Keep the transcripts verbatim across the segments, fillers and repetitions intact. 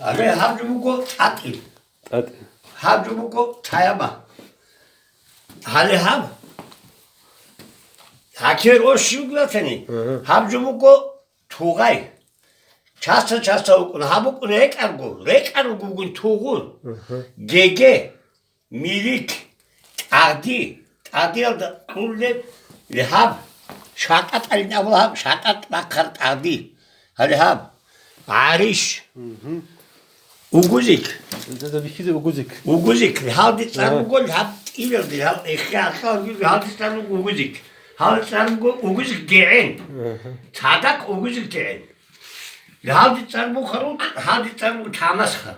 Гьале гьаб жо буго тӀатӀил. ТӀатӀи. Гьаб жо буго таяма. Гьале гьаб. Гьаке рощи вугилатани. Ага. Гьаб жо буго тугъай. Часто-часто вукӀун. Гьаб букӀун рекӀарго. РекӀарго бугин тугъун. Ага. Геге. Милик, тӀагъди, тӀагъдиялда кьулеб гьаб, шакъатӀалин абула гьаб, шакъатӀ бахъар тӀагъди. Гьале гьаб, гӀариш, Мгм. Угузик. Ца бихьизе угузик. Угузик, гьалде цӀар Ага. буго гьаб тӀилалде, гьаб эхе гьалде цӀар буго угузик. Гьалде цӀар буго угузик гегӀен. Ага. Цадахъ угузик гегӀен. Гьалде цӀар буго рукъ, гьалде цӀар буго тамасха.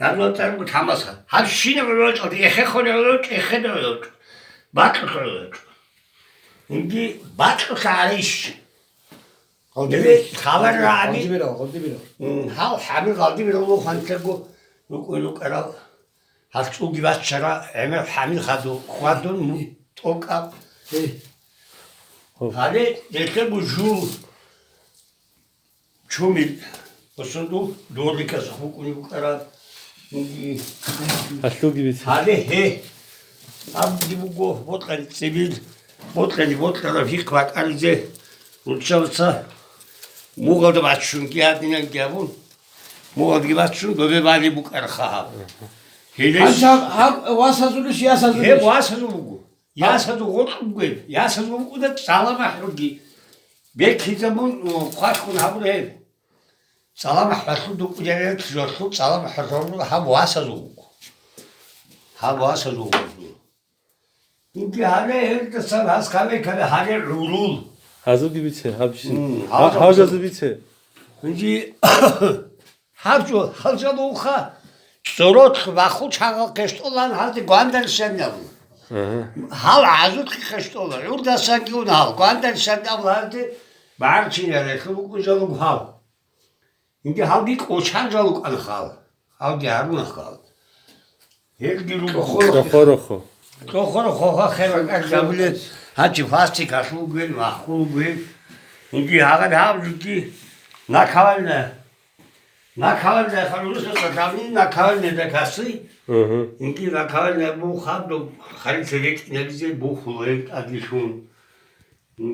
Гьаб цӀар буго тамасха. Гьаб щинаб гӀолочӀалда, эхехъон гӀолочӀ, эхеда гӀолочӀ, бакьулъ гӀолочӀ. Инги бакьулъ гӀариш. Гъалдибир. Диве хабар рагӀаби. Гъалдибирал, гъалдибирал. М, гьав хӀамил гъалдибирал вугьанлъего рукӀун рукӀарал. Гьал цӀуги баччара, гӀемер хӀамил хадур хьвадун, му-, тӀокӀаб. Гьей. Гьале гьелъего жул. Чумил, осунду, дорникас букӀунеб букӀараб. Гьалъулги бице. Гьале гье. Абги буго, бокьани цӀибил, бокьани бокьараб гьихъ бакӀаризе, руччабаца мугъалда баччунги гьадинанги абун, мугъалги баччун, добе бали букӀарха гьаб. Гьеле Гьанча гьаб васазулищ, ясазулищ? Гьеб васазул буго. Ясазул гъоркь бугеб, ясазул букӀуда цӀалабахӀ руги. Бекизабун, о, хъвалъун гьабула гьеб. ЦӀалабахӀ хӀалъул дукӀуларел жорлъул цӀалабахӀ хӀалъул гьаб васазул вуго. Гьаб васазул вуго. Инги гьале гьелдасан гьас каве-каве гьале гӀурул. Гьазулги бице, гьаб жиси. М, Гьаб гьазул. Гьазул бице. Инги Гьаб жо, гьал жо буха, цӀоролъ бахул чагъал къештӀолан гьалде гвандар щандабун. Ага. Гьал гӀазулъе къештӀола, гӀурдасанги ун гьал, гвандар щандаб гьалде багӀарчинарелъул букӀун жалуг гьал. Инги гьалги кӀочан жалукӀан хал, гьалги гьарун хал. Гьелги руго хо-, Хохо-рохо. Хохо-рохо, хохо-рохо, хер гьабулел, гьанчи пластик гьалъул гвел, махъул гвел. Инги гьагъад гьаб жуги накавальна. Накавальная ханурусаса давнин накавальная дакаси. Мгм. Инги накавальная бу хабду харин цевек инагизе бу хулуев адлишун.